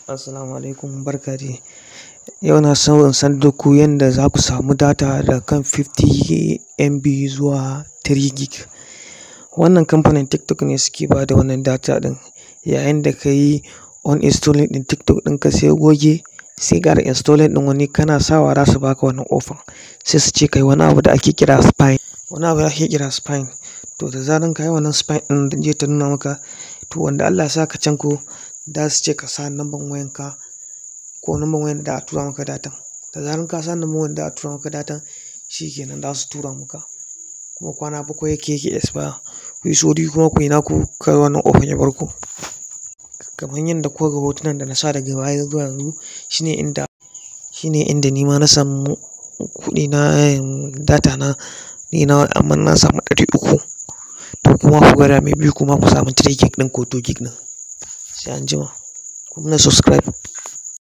Assalamu alaikum, barka dai. Yau na so in sanar da ku yanda za ku samu data daga kan 50 MB zuwa 3 gig. Wannan kamfanin TikTok ne suke ba da wannan data ɗin. Yayin da ka yi uninstalling ɗin TikTok ɗinka sai goge, sai ƙara installing ɗin wani, kana sawa za su baka wannan offer. Sai su ce ka yi wani abu da ake kira spine. Wani abu da ake kira spine. To da zaran ka yi wannan spine ɗin, zai ta nuna maka, to wanda Allah ya sa ka canko, za su ce ka sa number wayanka ko number wayan da a tura maka datan. Da zaran ka sa number wayan da a tura maka datan, shi ke nan za su tura maka. Kuma kwana 7 yake expire. Ku yi sauri kuma ku yi naku, kar wannan offer ya bar ku. Kamar yadda kuka ga hotunan da na sa daga baya zuwa yanzu, shine inda ni ma na samu kuɗi na, data na, ni na amma na samu 300. To kuma ku gwada, maybe kuma ku samu 3 gig ɗin ko 2 gig ɗin. Sai anjima. Ku mana subscribe.